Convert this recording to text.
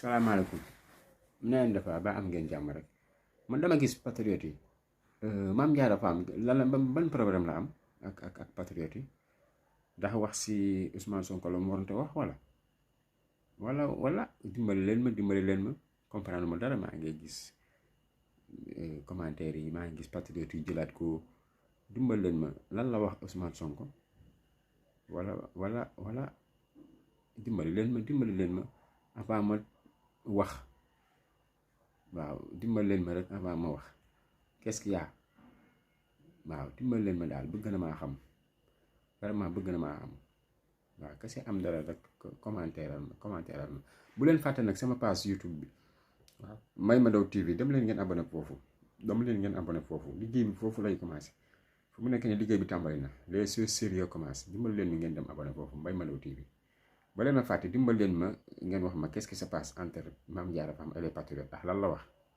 salaamaaleykum na ngeen def ba am ngeen jàmm rek man dama gis patriote yi Mame Diarra Fam lan la ban problème la am ak patriote yi ndax wax si Ousmane Sonko la mu waroon wax wala dimbali leen ma comprendre ma dara maa ngi gis commentaire yi maa ngi gis patriote yi jëlaat ko dimbali leen ma lan la wax Ousmane Sonko wala dimbali leen ma avant ma wax waaw dimbali leen ma rek avant ma wax qu'est-ce qu'il y a waaw dimbali leen ma daal bëgg na maa xam vraiment bëgg na maa xam waaw kese am dara rek commentaire ma bu leen fàtte nag sama page YouTube bi waaw May Madaw TV dem leen ngeen abonné foofu liggéey bi foofu lay commencé fu mu nekk ne liggéey bi tàmbali na les choses sérieux commencé dimbali leen mi ngeen dem abonné foofu May Madaw TV ba leen ma fàtte dimbali leen ma ngeen wax ma qu'est-ce qui se passe entre Mame Diarra Fam et les patriotes lan la wax